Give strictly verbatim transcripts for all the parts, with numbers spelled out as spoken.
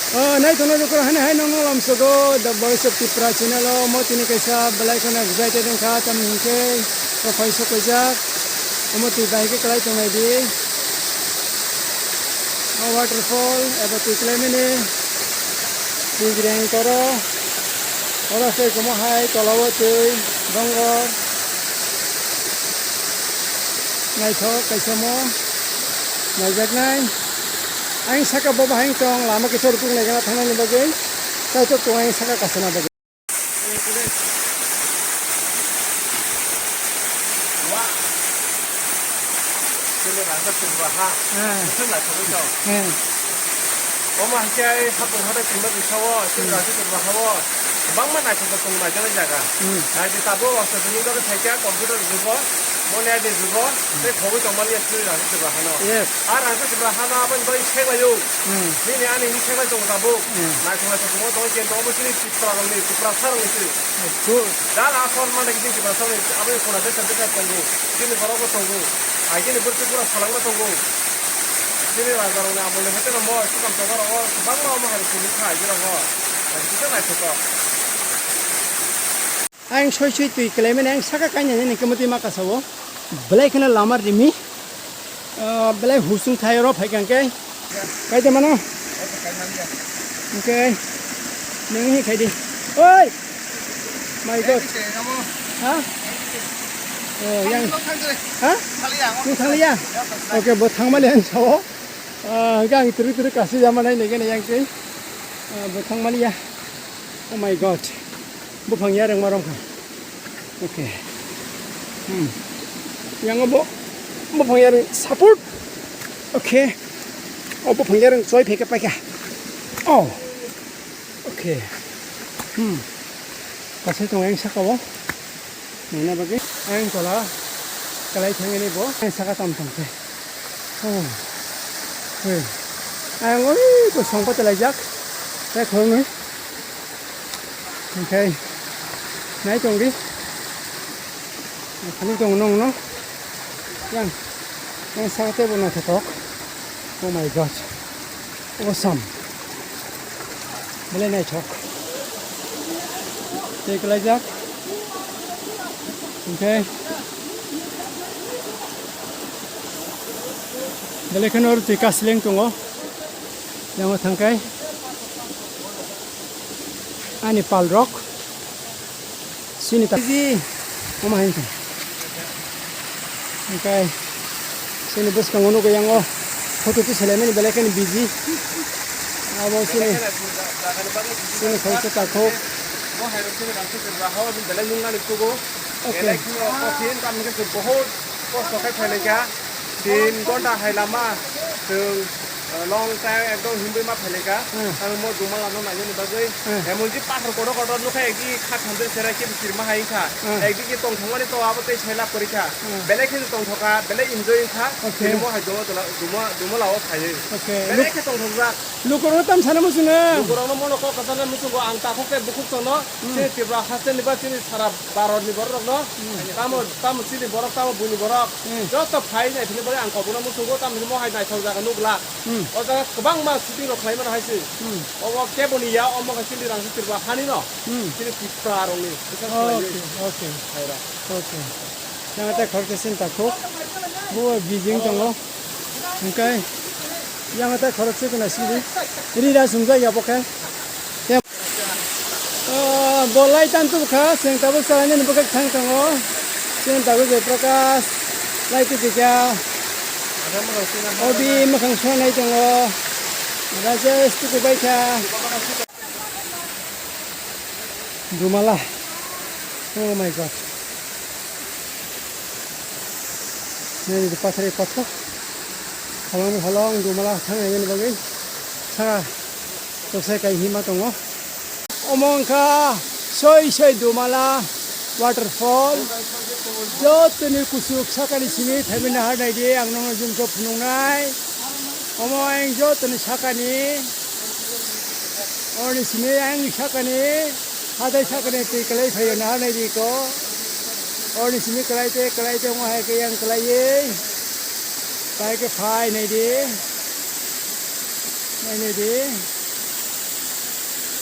O, nai tono jokor hani hai nong nong lam sogo, The Voice of Tripura channel o, mo tini kaisa belai kheno excited wngkha, tamni hinkhe, o phai sok paijak, omo twi bahai khe kwlai tongnai di. O waterfall, abo twi kwlai mani, twi reng toro, oro se komo hai tola o twi, dongo. Naithok kaisa mo naijaknai. Ayang saka bo bahai tong lama kisa rukuk naikha thangnani bagwi. Tei to tong ayang saka kasana bagwi. Chini rangchak chwngba ha. Hmm. Chwng naithogwi tong. Hmm. Omo hai khe ai hapung hathai chwngba twi sao, chini Hmm. rangchak chwngba ha-o. Kwbangma naithotok tong naikha jaga. Hmm. Naidi tabuk osto chini bagwi phaikha computer jugo, moni adi jugo, tei khogwi tongmani chini rangchak chwngba hano. Yes. A rangchak chwngba hano aboni bagwi seklaio. Hmm. Nini ani hinwi seklai tongo tabuk. Hmm. Naithok naithok tongma tongwi chen tongo chini Tiprasarokni, Tiprasarokni chini. Good. Dal asor mane khe chini Tiprasarokni aboni khuna besa besa tongo. Chini borok bo tongo. Hai chini borok pura salangma tongo. Chini rajarokni amolni hai kheno mo swkang tongo rogo kwbangma omo hai chini kha hai borok bo. Hai kisa naithotok. Ayang soi soi twi kwlaimani ayang saka kainani hwnkhe mwtwi ma kasao. Belai kheno lama rimi. Ah, belai husung thai oro phai kha hwnkhe. Kai de mano? Hwnkhe. Nang hi khai di. Oi! My God. Ha? Oh, yang. Ha? Nung thangliya? Okay, bo thangmani ang sao. Ah, hwnkhe ang turu turu kasi jama nai nai gana yang twi. Ah, bo thangmani ya. Oh my God. Buphang yarwng ma romkha. Okay. Hmm. Yang bo buphang yarwng support. Okay. Oh, buphang yarwng choi pheke paikha. Oh. Okay. Hmm. Kasai tong yang saka bo. Nana bagwi. Yang tola. Kalai thangani bo. Yang saka tam tam khe. Oh. Hey. Ayang oi ko songpa talaijak. Tei khoroknwi. Hwnkhe nai tongdi. Khani tong nong no. Yang. Yang saka tebo naithotok. Oh my God. Awesome. Belai naithok. Tei kwlaijak. Hwnkhe belai kheno oro twi kasleng tongo. Yango thangkhai ani palrok. Chini ta-, busy. Omo hai wngkha. Hwnkhe chini bwskango nugo yang o photo tisalaimani belai kheno busy. Abo chini, chini khaisa takhuk. Bo hai rok chini rang chini rang hao belai nung nani tugo. Okay. Belai kheno kothin, tamni khe chwng bohut kosto khe phailai kha. Tin gonta hai lama chwng, uh, long time ekdom himwi ma phailai kha. Hmm. Ang mo Dumala no nainani bagwi. Hmm. Emonki pathor kotor kotor nukha, egi kha thamjani sera khe kirima hai wngkha. Hmm. Ekdigi tongthokmani to abo tei sela pori kha. Hmm. Belai kheno tongthokha, belai enjoy wngkha. Okay. Tini mo hai Duma-, Duma-, Dumala o phaiwi. Okay. Belai khe tongthokjak. Lukurok tam sana muchungo. Lukurokno mono kok kwchangna muchungo, ang takhuk tei bukhuk tono. Hmm. Chini Tripura haste ni ba chini sara Bharat ni borok rokno. Hmm. Tamo, tamo chini borok, tamo buini borok. Hmm. Joto phai nai philip bai ang kobono muchungo, tamo mo hai naithok jaga nukla. Hmm. O jaga kwbangma shooting rok khlai mano hai se. Hmm. Obo keboni ya, omo khe chini rang se Tripura hani no. Hmm. Chini Tripura rokni. Bwsa khlaiwi. Okay, okay. Hai rok. Okay. Yang tei khoroksa sin takhuk. Bo bijing tongo. Hwnkhe yang tei khoroksa kena sidi. Rira sumjak ya bo khe. Tem-, ah, bo lai tan tubukha, chwng tabuk chalainani bwkhak thang tongo. Chini tabuk Jai Prakash, lai tubikha. Obi mwkhang swnai tongo. Rajesh tukubaikha. Dumala. Oh my God. Nini pathari pathok. Halong halong Dumala thang nini bagwi. Saka toksa kai hima tongo. Omo wngkha soi soi Dumala waterfall. Jotoni kusuk sakani simi thaimani nahar naidi ang nono jumsok phunuknai. Omo ang jotoni sakani. Oroni simi ang sakani, hathai sakani twi kwlai phaio naharnai di ko. Oroni simi kwlai te, kwlai te, omo hai khe yang kwlaiwi. Pai khe phai nai di. Nai nai di.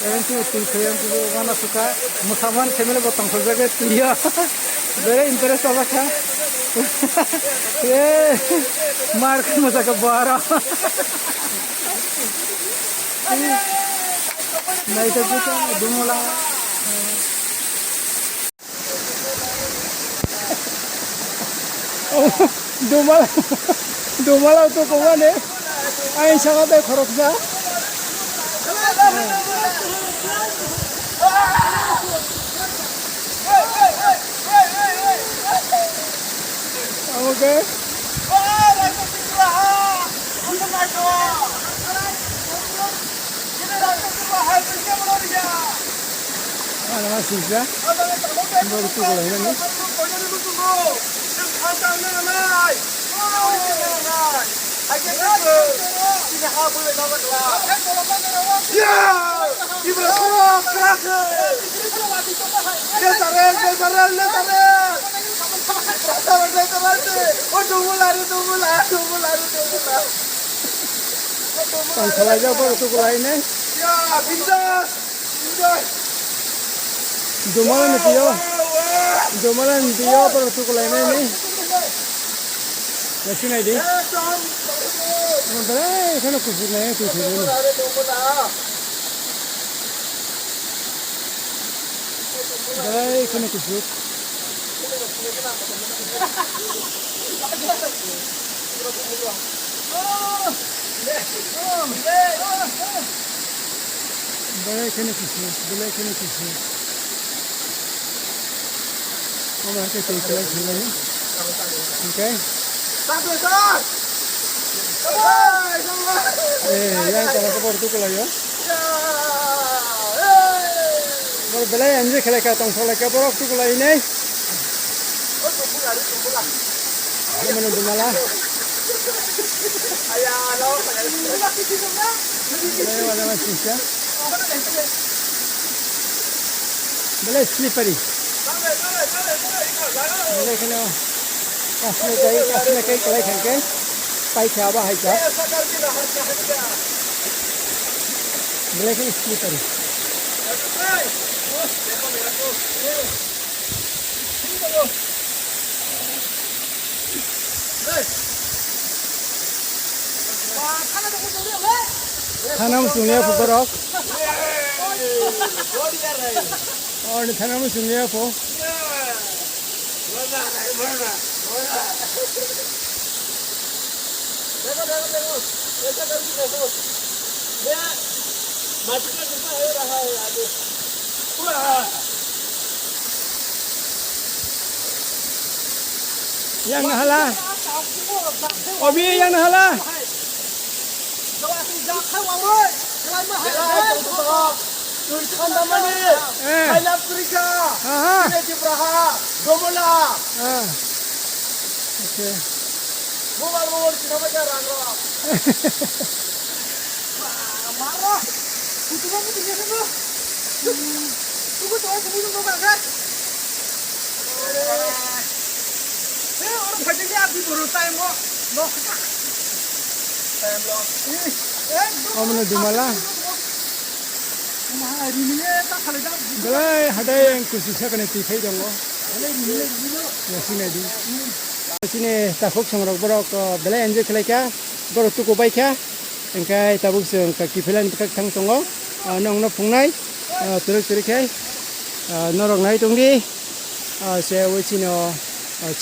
Yang tu tu yang tu mana suka musaman semele botong saja ke tu ya. Very interest apa kah? Eh, mark masa ke bara. Nai tu kita dumula. Dumala, dumala tu kung ani. Ai saka bai khoroksa. Oke. Ano mas sisa? Baru tu kalau ini. Tong salai jak baru tu kalau ini. Dumala ni tiyo. Dumala ni tiyo, pero tu kulai nai ni. Nasi nai di. Ang berai kheno kusuk nai, tu sini. Berai kheno kusuk. Belai kheno kisu, belai kheno kisu. Omo hai khe twi kwlai thangmani. Hwnkhe. Eh, yang kana khe borok tukulai o. Belai enjoy khlai kha, tongthok lai kha borok tukulai hinwi. Mano dumala. Belai wala wala sisa. Belai slippery. Belai kheno. Kasne kai, kasne kai, kalai khan kai. Pai kha ba hai kha. Belai kheno slippery. Thana muchung ya phu borok. Oh, ni thana muchung ya phu. देखो, देखो, देखो, ऐसा करके देखो। ये मटका कितना है रहा है आगे। Yang nahala. Obi yang nahala. Twi thandamani, eh, Kailash Trika, aha, Sine Tipraha, Domola. Ah. Okay. Mobile, mobile, kita baca rang rang. Marah. Kutu kamu tinggal sana. Tunggu, tunggu, tunggu, tunggu, tunggu, guys. Eh, orang banyak ni abdi baru time mo. Loh. Time loh. Eh, eh, Omono dumala. Belai hadai ang kusi sakani twi phai tongo. Yasi nai di. Chini takhuk songrok borok, oh, belai enjoy khlai kha. Borok tuku bai kha. Hingkhe tabuk chwng kaki philaini bwkhak thang tongo. Ah, nokno phungnai. Ah, twrwk twrwk khe. Ah, norok nai tongdi. Ah, se ui chino, ah,